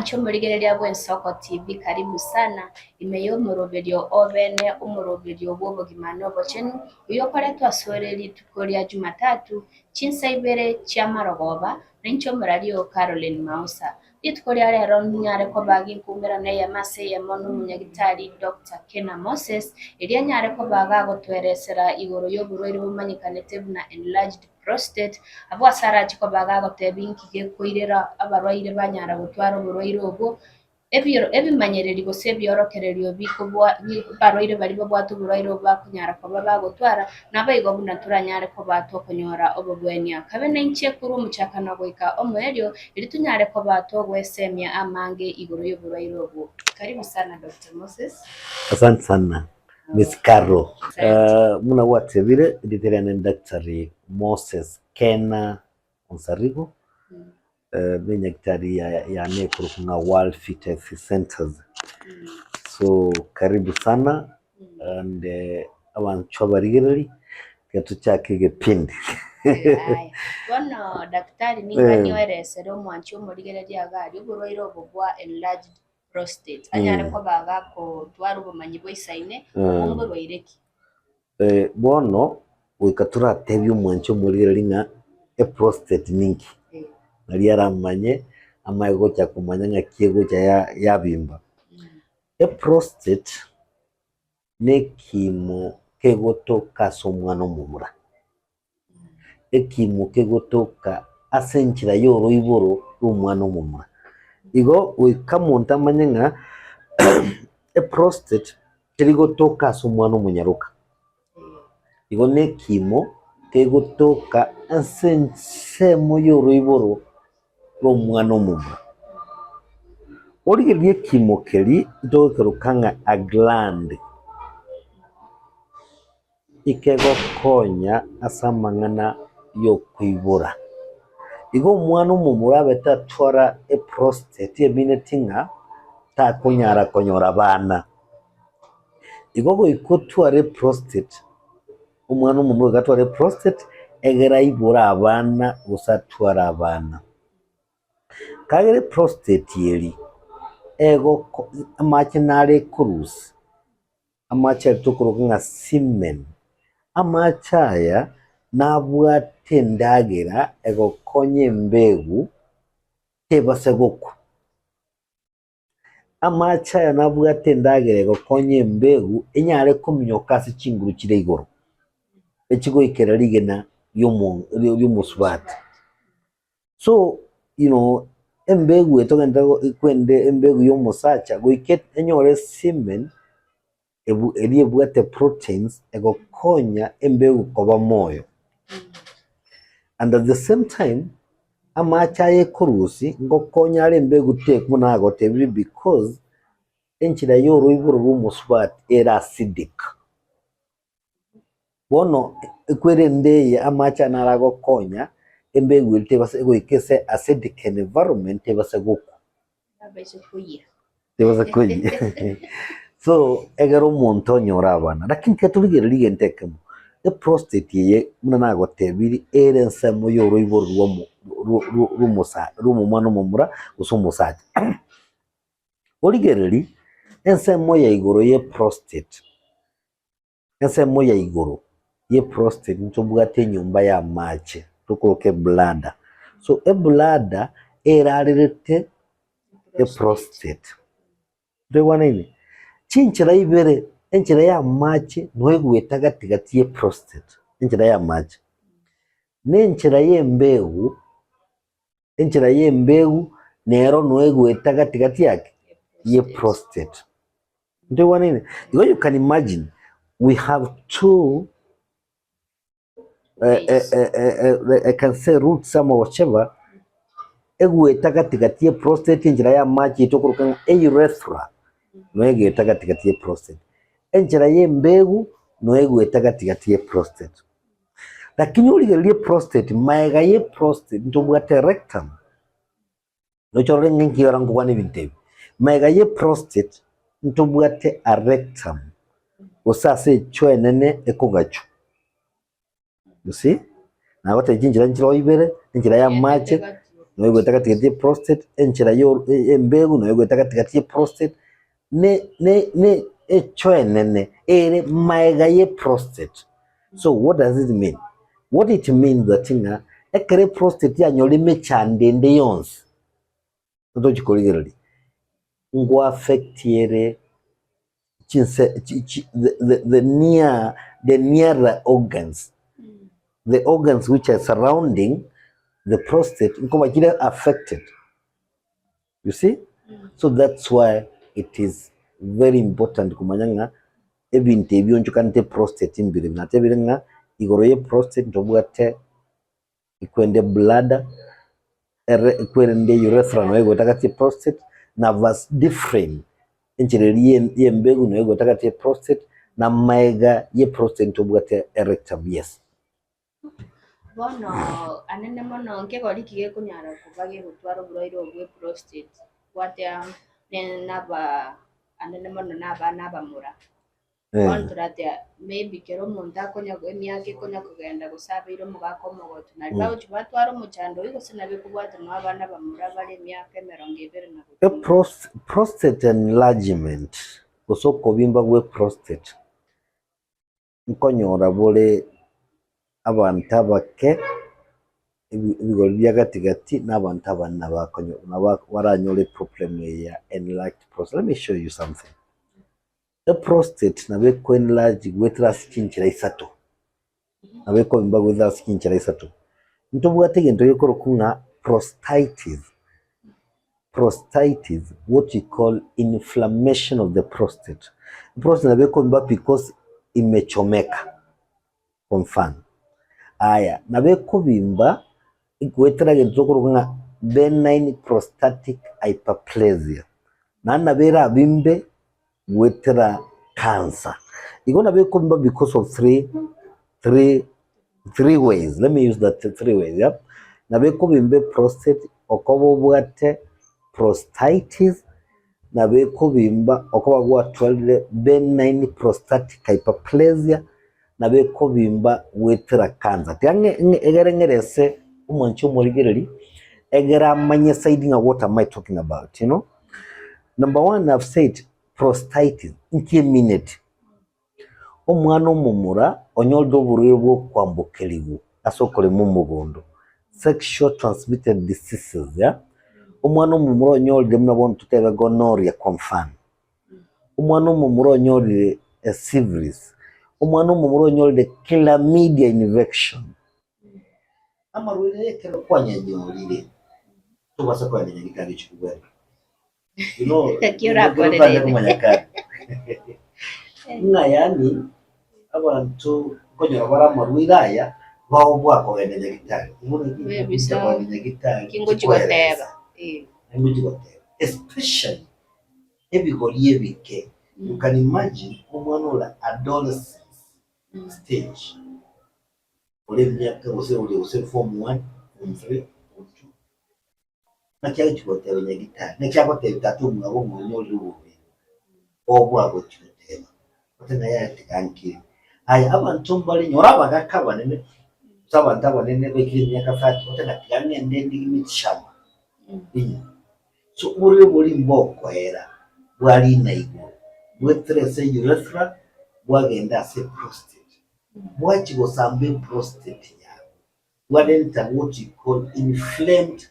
Omwanche omorigereria bw'Ensoko TV karibu sana ime y'omoroberio obene omoroberio bw'obogima na obochenu oyio okoretwa asore rituko ria Jumatatu chinsa ibere chi'amarogoba nainche omoraria oo Caroline Mausa. Rituko ria rero ninyare koba ginkoumerana eyemo ase eyemo nomonyagitari Doctor Kena Moses erio anyare koba gagotweresera igoro y'oborwaire bomanyekanete buna enlarged prostate, abwo ase arache koba gagotebia inki gekoirera abarwaire banyara gotwara oborwaire obwo, ebiro ebimanyereri gose ebiorokererio bikobwa bi abarwaire baria babwate oborwaire obo bakonyara koba bagotwara, naboigo buna toranyare koba tokonyora obobwenia. Kabe nainche korwa omochakano goika omoerio, erio tonyare koba togwesemia amange igoro y'oborwaire obwo. Karibu sana Doctor Moses. Asante sana Miss Carol. Uh, buna gwatebire erieta riane ni Daktari Moses Kena Onsarigo Mm. uh, nenyagitari ya- yane ekorokwa ng'a World Fit Health Centers. Mm. So karibu sana Mm. and eh, abanchwa abarigereri tiga tochake egepindi. Aya. Bono daktari nigo Eh. anioeresere omwanchi omorigereria iga aria oborwaire obo bwa enlarged prostate anyare Mm. koba agakotwara obomanyi boisaine Mm. obwo mborwaire ki? Eh, bono goika toratebie omwanchi omorigereria ng'a eprostate ninki, Eh. naria aramanye amanye gocha komanya ng'aki egocha ya- yabimba. Mm. Eprostate nekimo kegotoka ase omwana omomura. Ekiimo kegotoka ase enchera y'oroiboro rw'omwana omomura. Igo goika omonto amanye ng'a eprostate teri gotoka ase omwana omonyaroka. Igo na ekiimo kegotoka ase ensemo y'oroiboro rw'omwana omomura. Origererie ekiimo keria ntogokeroka ng'a a gland. Ikegokonya ase amang'ana y'okoibora. Igo omwana omomura abe tatwara eprostate emineti ng'a takonyara konyora abana. Igo goika otware eprostate, omwana omomura goika atware eprostate egere aibore abana gose atware abana. Kagere eprostate eri egoko amache nare ekorusia. Amache aria tokoroka ng'a semen. Amache aya nabwate endagera egokonya embegu tebase gokwa. Amache aya nabwate endagera egokonya embegu enyare kominyoka ase chinguru chire igoro, echigoikera rigena riomo riomosubati. So you know embegu eye togente kwende embegu ya omosacha goika enyore semen ebu eria ebwate proteins egokonya embegu koba moyo. And at the same time, amache aya ekorusia ngokonya are embegu tekwa buna nagotebirie because enchera ya oroiboro rwa omosubati ere acidic. Bono ekwerende eye amache aya naro agokonya embegu eria tebasa goika ase acidic environment tebasa gokwa. Tabaisa koyia. Tebasa koyia. So ekero omonto onyore abana, lakini ekero torigereria egento ekemo, eprostate eye buna nagotebirie ere ensemo ya oroiboro rwa omo rwo rwo rwomosa rwa omwana omomura gose omosacha. Origererie ensemo ya igoro ya eprostate. Ensemo ya igoro y'eprostate ntobwate enyomba y'amache tokoroka ebladder. So ebladder erarerete eprostate. Ntoigwanaine? Chinchera ibere, enchera y'amache nigo egoeta gati gati y'eprostate, enchera y'amache. Na enchera y'embegu, enchera y'embegu nero nigo egoeta gati gati yaki? Y'eprostate. Ntoigwanaine? Igo you can imagine we have two eh, eh, eh, eh, eh, I can say roots ama whatever egweta gati gati ye prostate enchera ya amache eye tokoroka ng'a eurethra noyo egeta gati gati ye prostate. Enchera ya embegu noyo egweta gati gati ye prostate. Lakini origererie prostate maega ye prostate ntobwate rectum. Noche orore ng'a inki ora nkokwana ebinto ebi. Magega ye prostate ntobwate a rectum gose ase echoo enene ekogachwa. You see? Nagotebia chinchera nchire oo ibere, enchera ya amache. Noyo egoeta gatigati ye prostate, enchera ya embegu noyo egoeta gatigati ye prostate, ne ne ne echo enene ere maega ye prostate. So what does it mean? What it means that ng'a ekero eprostate yanyora emechando ende yonsi, totochi korigereria, ngo affect ere chinse chi chi the the the near the nearer organs, the organs which are surrounding the prostate nkoba chire affected, you see? So that's why it is very important komanya ng'a ebinto ebi bionchokanete prostate mbire. Natebire ng'a igoro ye prostate ntobwate ekwende bladder, ere ekwerende urethra noyo egoeta gati ye prostate, na vas deferens enchera eria ye yembegu noyo egoeta gati ye prostate, na maega ye prostate ntobwate erectum, yes. Bono anene mono nkegori ki gekonyara koba gegotwara oborwaire obwo bwe prostate gwatea ne naba anene mono na abana abamura. Bono toratea maybe kera omonto akonya emiaka ekonya kogenda gose abeire omogaka omogotu nari bagochia batwara omochando oyio gose nabo ekobwata nonye abana bamura bare emiaka emerongo ebere na E gotuma. pros- prostate enlargement gose okobimba gwe prostate nkonyora bore abanto abake ebi- ebigori bia gati gati na abanto abanene nabakonyo nabo baranyore eproblem eye ya enlarged prostate. Let me show you something. Eprostate nabo eko enlarge goetera ase chinchera isato, nabo ekobimba goetera ase chinchera isato. Ntobwate egento gekorokwa ng'a prostatitis, prostatitis what we call inflammation of the prostate. Prostate nabo ekobimba because imechomeka kwa mfano. Aya, nabo ekobimba goetera egento tokoroka ng'a benign prostatic hyperplasia. Naende nabo erabimbe goetera cancer. Igo nabo ekobimba because of three, three, three ways, let me use that three ways, yeah? Nabo ekobimba eprostate okoba obwate prostatitis, nabo ekobimba okoba gwatwarire benign prostatic hyperplasia, nabo ekobimba goetera cancer. Tiga ng'e ng'e egere ng'erese omwanchi omorigereri, egere amanye saidi ng'a what am I talking about, you know? Number one I've said prostatitis, inki emineti? Omwana omomura onyorire oborwaire bwa okwambokerigwa ase okorema omogondo, sexual transmitted diseases, yeah? Omwana omomura onyorire buna bono totebe gonorrhea kwa mfano, omwana omomura onyorire syphilis, omwana omomura onyorire chlamydia infection. Amarwaire aya ekero kwanyanyorire, tobasa kogenda nyagetari ochie kobwena. You know, Ekio orakorere. komanya kare. Ng'a yaani abanto nkonyora bare amarwaire aya baoboa kogenda nyagetari. Bono Bebisa. ingocha kogenda nyagetari Ki ngochi goteba. Eh. Ngochi goteba. Especially ebigori ebike. You can imagine omwana ore adolescence stage ore emiaka gose ore gose form one, form three, form two. Naki agochia goteba nyagitari, naki agotebia tata omwabo ng'a onyorire obobe obo agochia goteba, ote ng'a yaya tiga nkire. Aye abanto mbare nyora abagaka abanene, gose abanto abanene baikire emiaka thirty ote ng'a tiga ng'ende ndige mitishamba inywe. So oborwaire boria mbokoera bwarina igoro, bwetere ase urethra bwagenda ase prostate, bwachia gosamba eprostate yago. Bwarenta what you call inflamed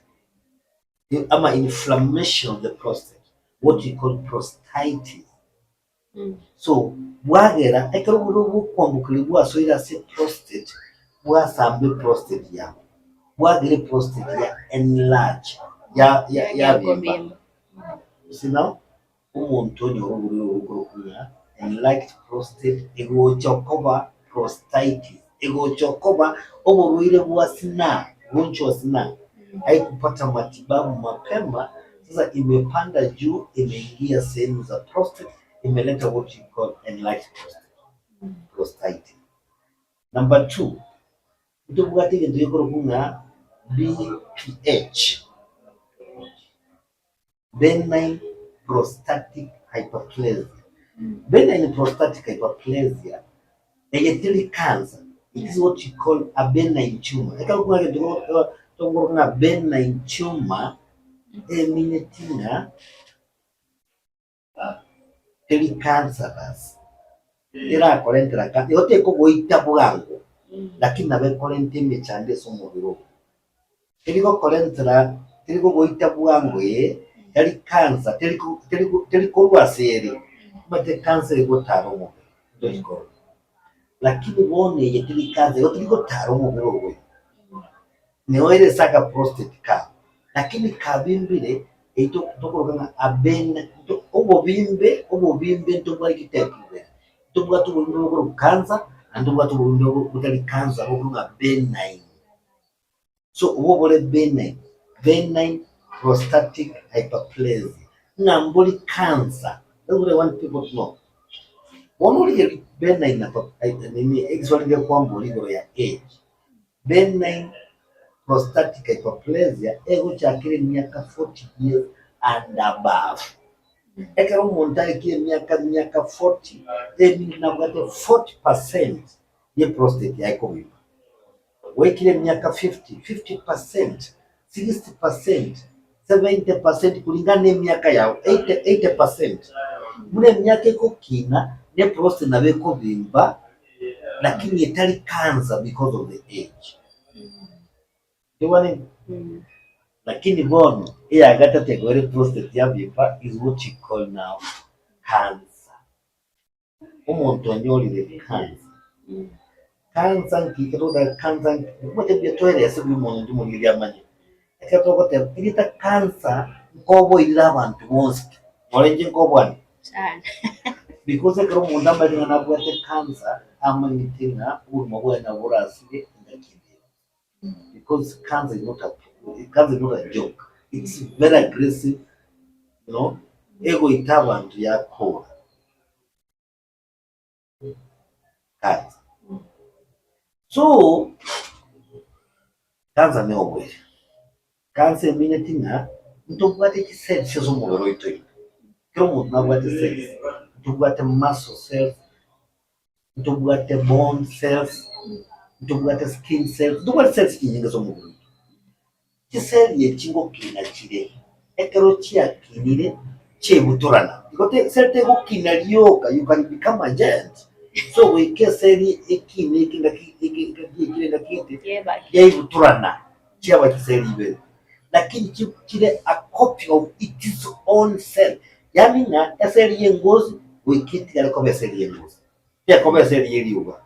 ama inflammation of the prostate, what you call prostatitis. So bwagera ekero oborwaire bwokwambokeria bwasoire ase prostate, bwasamba eprostate yago, bwagera eprostate ya enlarge, ya ya yabimba. You see now? Omonto onyore oborwaire obo bokorokwa ng'a enlarged prostate egocha koba prostatitis, egocha koba oborwaire bwa sinaa, ugonjwa wa sinaa, haikupata matibabu mapema, sasa imepanda juu imeingia sehemu za prostate, imeleta what you call enlarged prostate, prostatitis. Number two, ntobwate egento gekorokwa ng'a BPH. Benign prostatic hyperplasia. Benign prostatic hyperplasia eye teri cancer, it is what you call a benign tumor. Ekero okonyora egento Tokoroka ng'a benign tumor emineti ng'a teri cancerous, terakorentera cancer, igo tekogoita bwango, lakini nabo ekorenta emechando ase omobere ogo. Teri gokorentera, teri kogoita bwango ee, tari cancer, teri ko teri ko teri korwa ase ere, omanyete cancer egotara omobere, ntochi korora. Lakini bono eye teri cancer, igo teri gotara omobere ogo iga. Nero ere ase aka prostate kago, lakini kabimbire, eyio to tokoroka ng'a abene to obobimbe obobimbe ntobwate chitepu ibere, ntobwate obobimbe bokorokwa cancer, naende ntobwate obobimbe botari cancer bokorokwa ng'a benign. So obwo bore benign, benign prostatic hyperplasia, ng'a mbori cancer, that's what I want people to know. Bono origereria benign hyper nini egeswali ngekwambora igoro ya age, benign prostatic hyperplasia egochakera emiaka 40 years and above. Ekero omonto aikire emiaka miaka 40, eminto nabwate 40% ye prostate yaye kobimba. Gwaikire emiaka 50, 50%, 60%, 70% kulingana na emiaka yao, 80, 80%. Buna emiaka egokina, ne prostate nabo ekobimba, lakini etari cancer because of the age. Tobwate? Lakini bono, eya gatato ekogera eprostate yabimba is what you call now cancer. Omonto onyorire cancer, cancer nki ekero togoteba cancer nki, omanyete mbuya toerese buya omonto omoriri amanye. Ekero togoteba erieta cancer nkoboirire abanto bonsi pi, nore inche nkobwane? Sana. Because ekero omonto amanyete ng'a nabwate cancer, amanyete ng'a obogima bwaye nabo borasire engaki ende yonsi. Because cancer is not a cancer is not a joke, it's very aggressive, you know, egoita abanto yakora cancer. So, cancer ne oboiri. Cancer emineti ng'a ntobwate chicells ase omobere oito ime. Kera omonto nabwate cells, ntobwate muscle cells, ntobwate bone cells, ntobwate skin cells, ntobwate cells chinyinge ase omobere oito. Chiseli echi ngokina chire, ekero chiakinire chiaebutorana, igo te cell tegokina rioka, you can become a giant. So goika eseli ekine eke ngaki eke ngaki ekire ngaki gete, Yebaki. yaibutorana chiaba chiseli ibere, lakini chi chire a copy of its own cell, yaani ng'a eseli ya engosi goika etigare koba eseli ya engosi, tekoba eseli ya erioba.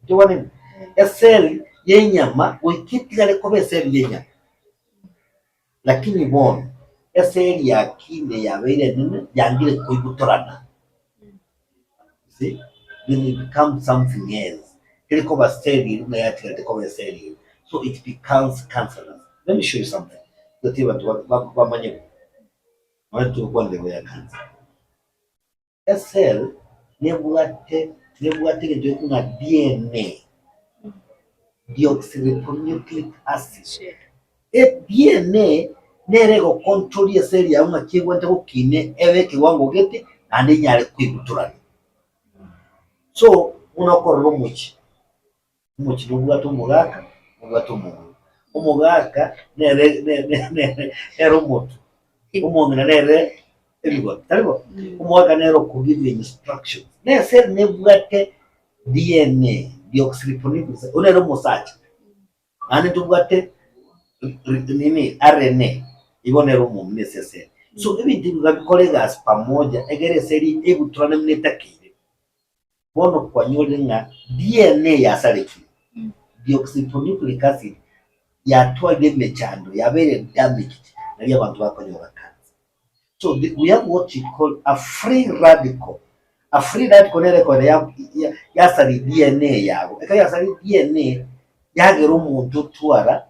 Ntobwate Eseli y'enyama goika etigare koba eseli y'enyama. Lakini bono eseli yakine yabeire enene yangire koibutorana. See? Then it becomes something else. Teri koba seli eria buna yatigarete koba eseli eria. So it becomes cancerous. Let me show you something. Gati abanto bamanye buya. Nonye togokwana igoro ya cancer. Ecell nebwate nebwate egento gekwa ng'a DNA, deoxyribonucleic acid. E DNA nere egocontrol ecell yago ng'aki egwenerete gokina ebe ekewango gete naende enyare koibutorana. So, buna okorora omochie, Omochie nobwate omogaka, nobwate omong'ina. Omogaka nere ne- ne- nere nere omotu, omong'ina nere ebigoto, tari bo? Omogaka nere okogive instructions. Na eseri nebwate DNA, deoxyribonucleic acid, oyio nere omosacha. Naende ntobwate ri- nini RNA, igo nere omong'ina ase eseri. So ebinto ebi iga bikore egasi pamoja egere eseri ebutorane buna etakeire. Bono kwanyorire ng'a DNA yasarekire, deoxyribonucleic acid yatwarire emechando, yabeire damaged, nario abanto bakonyora cancer. So the, we have what we call a free radical. A free radical nere ekoenda ya- ya- yasaria DNA yago. Ekero yasaria DNA, yagera omonto otwara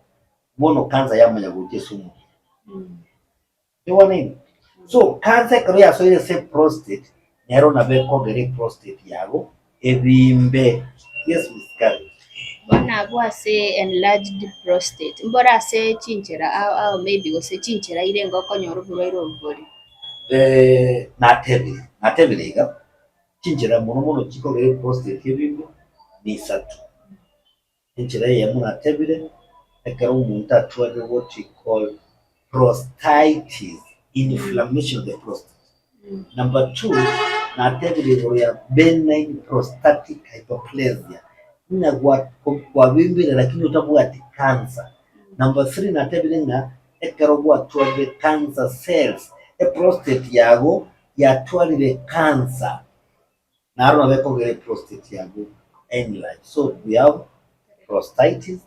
bono cancer yamanya gocha ase omobere. Tobwanaini? So, cancer ekero yasoire ase eprostate, nero nabo ekogera eprostate yago ebimbe. Yes, Miss Karen. Bono abwo ase enlarged prostate, mbore ase chinchera ao ao maybe gose chinchera irenge okonyora oborwaire obo bore? Natebire, natebire iga, chinchera mono mono chikogera eprostate ebimbe ni isato. Enchera eyemo natebire. Ekero omonto atwarire what we call prostatitis, inflammation of the prostate. Number two, natebire igoro ya benign prostatic hyperplasia, ng'a kwabimbire lakini otabwati cancer. Number three, natebire ng'a ekero gwatwarire cancer cells, eprostate yago yatwarire cancer, naro nabo ekogera eprostate yago enlarge. So we have prostatitis,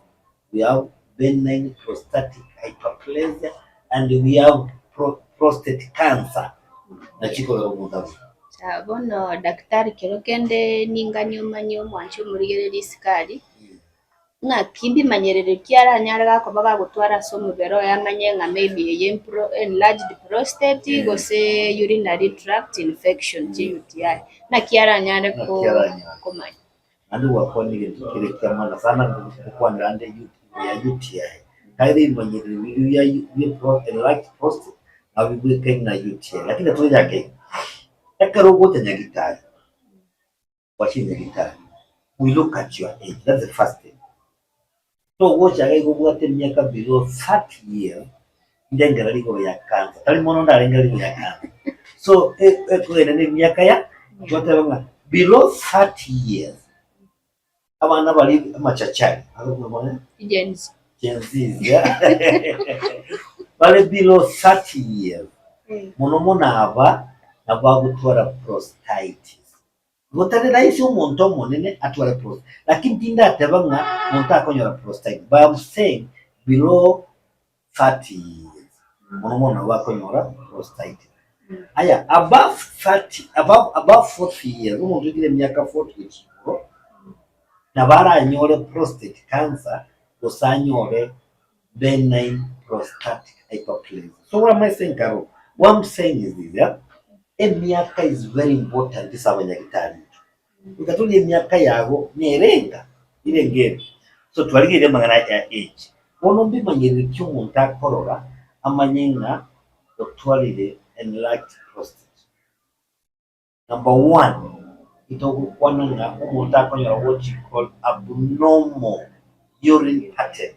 we have benign prostatic hyperplasia, and we have prostate cancer nachi kogera omonto abue. Sawa bono daktari kero kende ninganie omanye omwanchi omorigereria isikari, ng'aki mbimanyereri ki aranyare gakoba gagotwara ase omobere oye amanye ng'a maybe eye enlarged prostate gose urinary tract infection chi UTI, naki aranyare Naki aranyare. komanya. Naende gwakwanire egento kere ekiamana sana ngokwanera ande ya UTI. Kaire ebimanyereri biria bia enlarged prostate nabo bibwekaine na UTI. Lakini toyake iga, ekero ogocha nyagitari, gwachire nyagitari, we look at your age, that's the first thing. Togocha iga igo obwate emiaka below 30 years, ndengereri igoro ya cancer, tari mono ndarengereri igoro ya cancer. So ekogenda na emiaka ya twateba ng'a below 30 years, abana baria amachachari, Gen Z. Gen Zs, yeah. Bare below 30 years, mono mono aba nabo bagotwara prostatitis. Gotari rahisi omonto omonene atware prostatitis, lakini tindateba ng'a monto akonyora prostatitis, but I'm saying below 30 years mono mono nabo bakonyora prostatitis. Aya above 30, above, above 40 years, omonto oikire emiaka 40 gochia igoro, nabo aranyore prostate cancer gose anyore benign prostatic hyperplasia. So what am I saying Carol? What I'm saying is this, yeah? Emiaka is very important ase abanyagitari intwe. Goika torie emiaka yago nerenga, irenga ere. So twarigereria amang'ana ya age. Bono mbimanyereri ki omonto akorora amanye ng'a otwarire enlarged prostate. Number one, itogokwana ng'a omonto akonyora what you call abnormal urine pattern.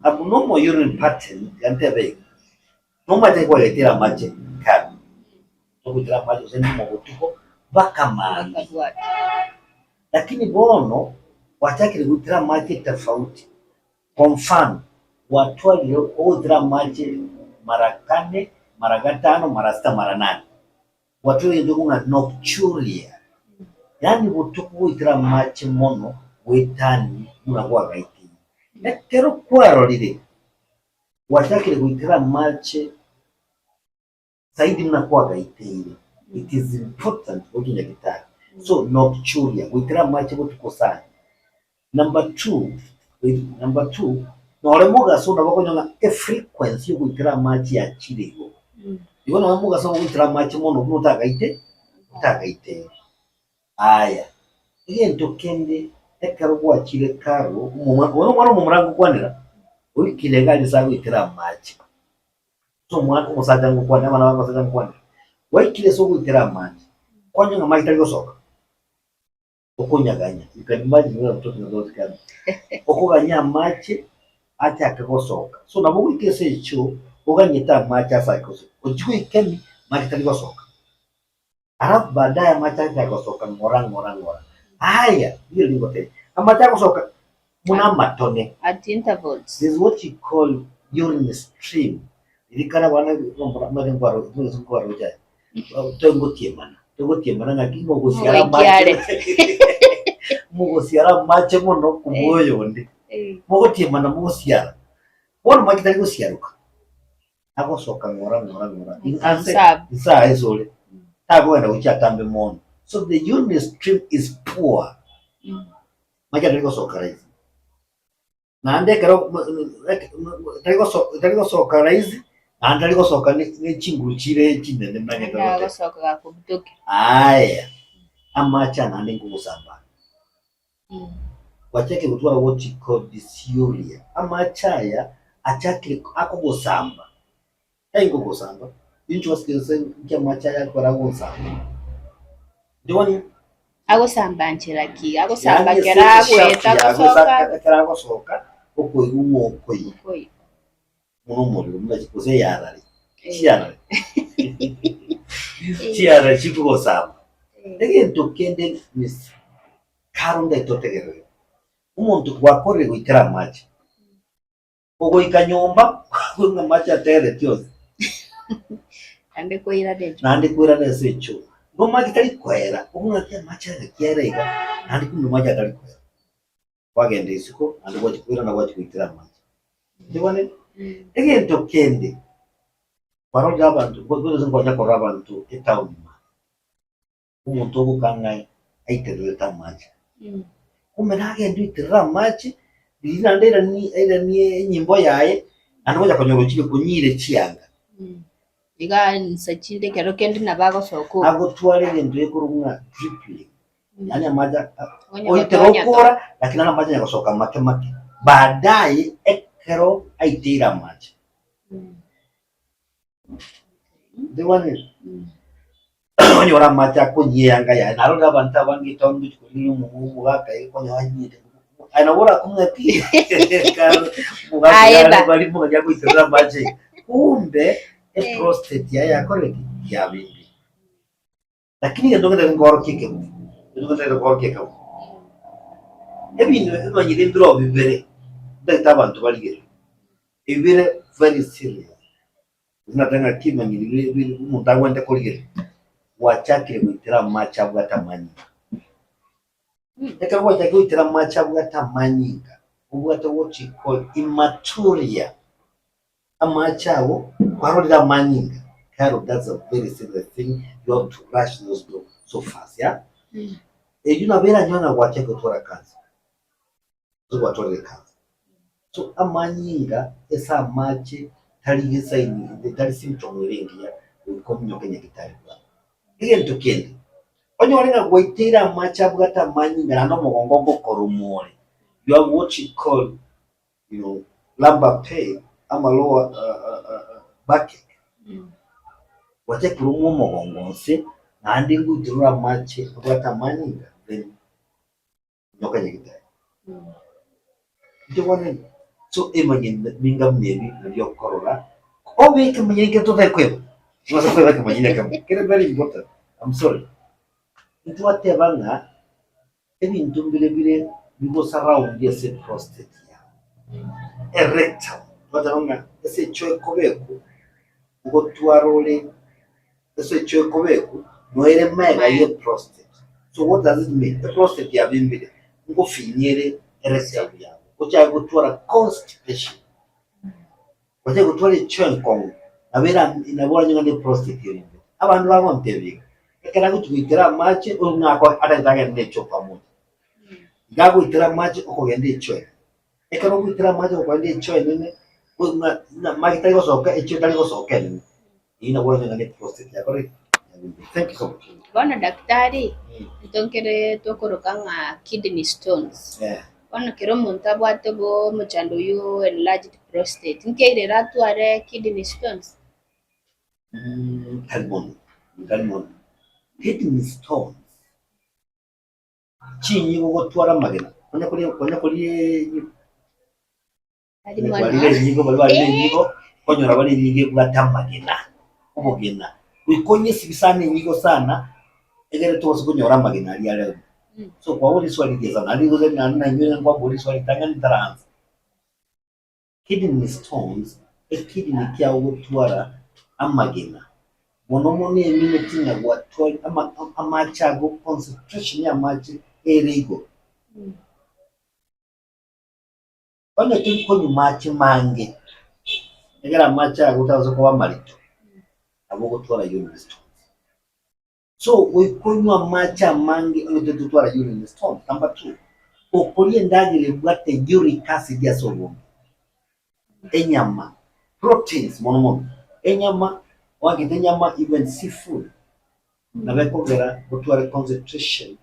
Abnormal urine pattern, tiga ntebe iga, nomanyete kwagetire amache kare, togoitera amache gose nyuma botuko mpaka mambia. Lakini bono gwachakire goitera amache tofauti. Kwa mfano, gwatwarire ogoitera amache mara kane, mara gatano, mara sita, mara nane. Gwatwarire egento ekong'ana nocturia, yaani botuko goitera amache mono goetania buna kwagaiteire. Ekero kwarorire gwachakire goitera amache zaidi buna kwagaiteire, it is important gochia nyagetari. So nocturia, goitera amache botuko sana. Number two, number two, nore mogaso nabo okonyora ng'a efrequency yogoitera amache yachire igoro. Igo nonye mogaso ogoitera amache mono buna otagaite, otagaiteire. Aya, egento kende ekero gwachire karo, omomura, oyo nomwana omomura ngokwanera, oikire iga aria ase agoitera amache. Omwana omosacha ngokwana, abana ba abasacha ngokwana, gwaikire ase ogoitera amache, kwanyora ng'a amache tari gosoka, okonyaganya, you can imagine what I'm talking about kare, okoganya amache achake gosoka. So nabo ogoika ase echoo, oganyete amache asake gosoka, ochia goika ime, amache tari gosoka. Alafu baadaye amache achake gosoka ng'ora ng'ora ng'ora. Aya, riria rigotebia, amache agosoka buna amatone. At intervals. This is what you call urine stream. Ririkana abana omanyete nkwaroche aye, togotiemana, togotiemana ng'aki mogosiara amache, mogosiara amache mono kobua oyonde. Mogotiemana mogosiara, bono amache tari gosiaroka. agosoka ng'ora ng'ora ng'ora ase inse aye ase ore takogenda gochia atambe mono so the urine stream is poor mache tari gosoka rahisi naende ekero tari gosoka rahisi naende tari gosoka ne chinguru chire chinene manyete Naende agosoka gakobutokia. Aya amache aya naende nkogosamba ande. Gwachakire gotwara what you call dysuria. Amache aya achakire akogosamba, tari kogosamba, inchuo ase gose nki amache aya akora agonsamba. Ndiboni? Agosamba nchera ki? Agosamba Yaani ase ekero eshafu agoeta yago gosoka. ase ekero agosoka. Okoigwa ng'a okoyia Okoyia. buna omorero buna gose eyarare, chiarare chiarare chikogosamba. Egento kende miss kare onde totegerere, omonto gwakorire goitera amache, ogoika nyomba kwang'a amache atereti onsi. Naende koirana echoo. Naende koirana ase echoo. Igo amache tari koera, obwate amache ng'aki ere iga, naende kumbe amache atari koera. Kwagenda isiko naende gwachia koirana gwachia goitera amache. Nchigwane? Egento kende, kwarorire abanto, gose nkonya korora abanto etown ime, omonto ogoka ng'a aitererete amache. Kumbe nagenda oiterere amache, riria naende airanie airanie enyimbo yaye, naende gocha konyora ochire konyire chianga. Iga nsa chinde ekero kende nabo agosoka oo. Agotwara egento gekorwa ng'a dribbling. Yaani amache Onye oitera gotonya okora lakini naro amache anya gosoka make make baadaye ekero aiteire amache. Ndigwanire? Onyore amache akonyia eyanga yaye narorire abanto abange etown ngochi korigereria omogaka iga konyora anyiete aye nabo orakumia pi omogaka Aye oyo ba. are barimo agoiterera amache iga kumbe eprostate yaye yakorire ki? Yabimbire. Lakini egento ngetagete nkoorokia ekemo, egento ngetagete nkoorokia ekemo, ebinto ebimanyire mbire oo bibere, ntagete abanto barigererie, ebibere very serious, gose nateba ng'a kimanyire bire bire omonto agwenerete korigereria, gwachakire goitera amache abwate amanyinga. Ekero gwachakire goitera amache abwate amanyinga, obwate what you call hematuria. Amache ago kwarorire amanyinga Carol that's a very serious thing you have to rush to the hospital so fast yeah eyio nabo eranyore ng'a gwachaka gotwara cancer gose gwatwarire cancer so amanyinga ase amache tari esign tari symptom ere engiya goika ominyoke nyagetari bwango. Egento kende onyore ng'a gwaiteire amache abwate amanyinga naende omogongo ogokoruma ore you have what you call you know, lumbar pain ama lower backache, gwachakire omwa omogongo onsi naende ngoitorore amache abwate amanyinga then nyoka nyagetari. Inche bono so emanye ninga buna ebi nabio okorora, obe ekemanyia ekero totari kweba, tobasa kweba ekemanyia ekemo, kere very important, I'm sorry. Ntwateba ng'a Ebinto mbire bire bigosurround ase prostate yao, erectum, twateba ng'a ase echoo ekobekwa, ngotwara ore ase echoo ekobekwa, noere magega ye prostate. So what does it mean? Eprostate yabimbire, ngofinyia ere erectum yao, ochake gotwara constipation, ochake gotwara echoo enkong'u, nabo era nabo oranyore ng'a ne prostate ebimbire. Abanto bagontebia iga, Ekero agochia goitera amache, oyo ng'a ako atagete agende na echoo pamoja. Iga agoitera amache okogenda echoo enene. Ekero ogoitera amache okogenda echoo enene, oyo ng'a ng'a amache tari gosoka echoo etari gosoka enene, eyio nabo oranyore ng'a ne prostate yakorire ki? Yabimbire. Thank you so much. Bono daktari, ntonkere tokoroka ng'a kidney stones. Eh. Bono kera omonto abwate obo omochando oywo enlarged prostate, nkeirere atware kidney stones? Tari mono, tari mono. Kidney stones, chinyigo gotwara amagena, konya koria konya koria Tari mono. kwarire enyigo baria barire enyigo, okonyora bare enyigo ebwate amagena, obogena. Goika onyesibi sana enyigo sana, egere tobase konyora amagena aria are ime. So kwaboria riswali rigiya sana, naende gose naende nainwe nkwaboria riswali ritang'ani ntaraansa. Kidney stones, ekidney kiao gotwara amagena, mono mono emineti ng'a gwatwari ama amache ago concentration ya amache ere igoro. Onye tori konywa mache mange, egere amache ago tagose koba amarito, nabo ogotwara urine stones. So goika onywe amache amange onye tori gotwara urine stones. Number two, okoria endagera ebwate uric acid ase obonge, enyama, proteins mono mono, enyama, oanchete enyama even seafood, nabo ekogera otware concentration,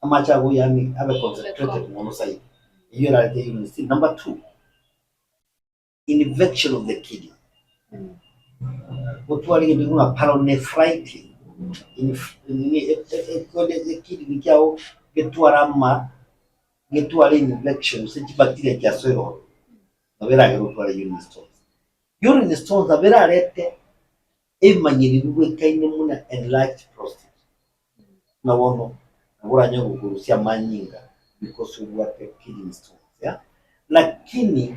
amache ago yaani abe concentrated mono zaidi, eyio erarete urine stone. Number two, infection of the kidney, otware egento buna pyelonephritis, ekidney kiago getware ama getware infection gose chibacteria chiasoire ororo. Nabo eragere otware urine stones. Urine stones nabo erarete ebimanyiri bibwekaine buna enlarged prostate. Buna bono nabo oranyare gokorusia amanyinga because obwate kidney stones yeah. Lakini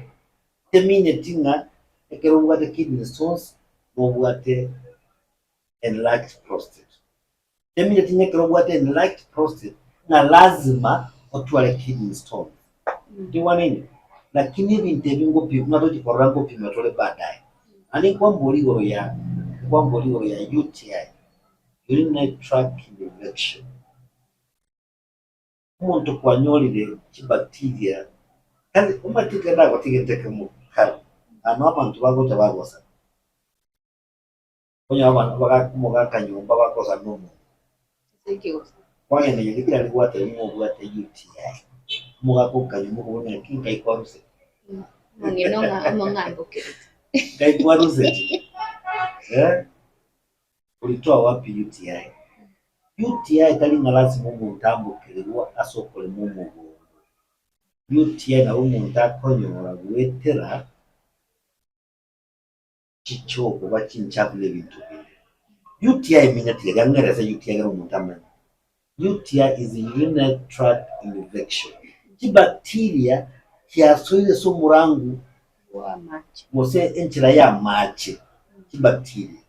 temineti ng'a ekero obwate kidney stones nobwate enlarged prostate. Temineti ng'a ekero obwate enlarged prostate ng'a lazima otware kidney stones. Ntigwanene? Lakini ebinto ebi ngopi buna tochi korora ngopima tore baadaye. Naende nkwambori igoro ya nkwambori igoro ya UTI, urinary tract infection. Omonto kwanyorire chibacteria tari omanyete ekero ndagote egento ekemo kare, aa noo abanto bagocha bagosana. Onye abanto omogaka nyomba bagosana na omonto, kwagenda nyagetari gwateba ng'a obwate UTI, omogaka okanywa okobua ng'a naki nkai kwaruseti? Omong'ina omong'ambokereti. Nkai kwaruseti? Eh, oritoa wapi UTI? UTI tari ng'a lasima omonto ambokererwa ase okorema omogondo. UTI nabo omonto akonyora goetera chichoo koba chinchafu na ebinto binde. UTI emineti iga ng'erese UTI ekero omonto amanye. UTI is urinary tract infection. Chibacteria chiasoire ase omorangu gose enchera ya amache, chibacteria.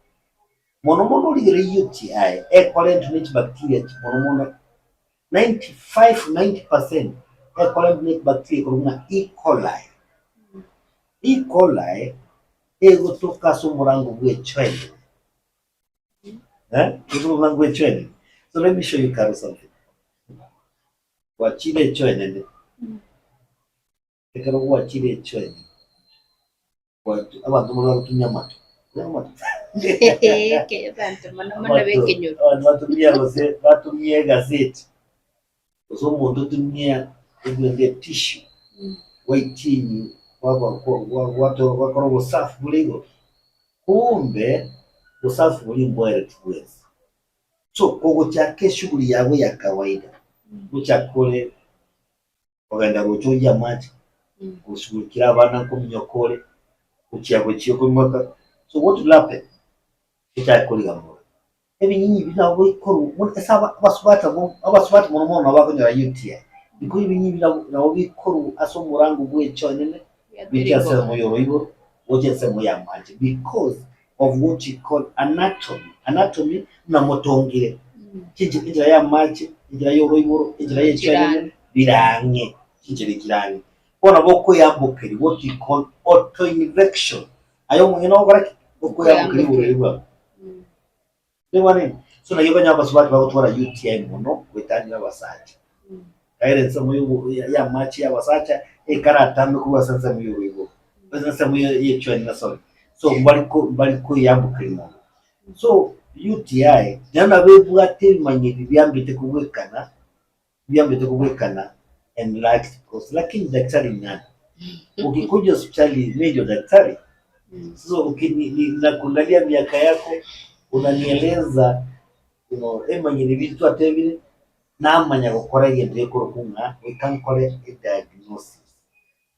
Mono mono origererie UTI ekorentwa ne chibacteria mono mono 95, 90% ekorentwa ne bacteria ekorokwa ng'a E. coli. E. coli egotoka ase omorango bw'echwene. Eh, ase omorango bw'echwene. So let me show you Carol something. Gwachire echwenene. Ekero gwachire echwenene, abanto mbare bagotumia amato. Abanto mono mono b'ekenyoro. Abanto batumia gose batumia egazeti, gose omonto otumia ebwenge etissue, gwaitinyi gwakora obosafi bore igoro, kumbe obosafi boria mboereti bwensi. So kogochaka eshughuli yago ya kawaida, ngochaka ore Kogenda gocha oyie amache, gosugulikera abana nkominyoka ore, gochia gochia okoimoka. So what will happen? Ochake korigamora. Ebinyinyi ebi nabo bikorwa buna ase aba abasubati abwo abasubati mono mono nabo bakonyora UTI. Because ebinyinyi ebi nabo nabo bikorwa ase omorango bwa echoo enene, gochia ase ensemo ya oroiboro, gochia ensemo ya amache because of what you call anatomy. Anatomy buna motongire, chinche enchera ya amache, enchera ya oroiboro, enchera ya echoo enene, birang'e, chinchera echire ang'e. Bono nabo okoyambokeria what we call autoinfection. Aye omonyene ogokora ki? Okoyambokeria oborwaire bwabo. Nigwanene? So naki okonyora abasubati bagotwara UTI mono goetania abasacha. Ekiagera ensemo yobo ya amache ya abasacha ekaratambe korwa ase ensemo ya oroiboro, ase ensemo ya echoo enene sorry. So mbari ko mbari koyambokeria mono. So UTI naende nabo ebwate ebimanyeri biambete kobwekana biambete kobwekana enlarged prostate lakini daktari ni nani? Ukikuja hospitali mi ndio daktari? Sasa ukini ni nakuangalia miaka yako unanieleza you know emanyire bintu twatebire namanya gokora egento gekorokwa ng'a goika nkore ediagnosis.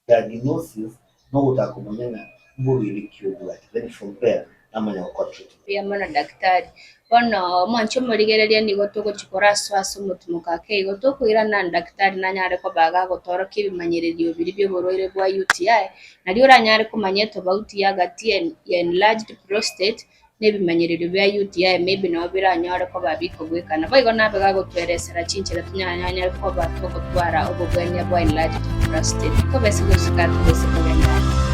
Diagnosis nogotaka komanya ng'a mborwaire ki obwate then from there namanya gokora treatment. Mbuya mono daktari. Bono omwanche omorigereria nigo togochia korasoa ase omotumoka ake igo tokoirana daktari nanyare koba agagotorokia ebimanyererio biria bioborwaire bwa UTI, nario oranyare komanya etobauti ya gati ya enlarged prostate na ebimanyererio bia UTI maybe nabo biranyore koba bikobwekana. Boigo nabe gagotweresera chinchera tonyanyare koba togotwara obobwania bwa enlarged prostate. Kobese gosika tobese kogenda.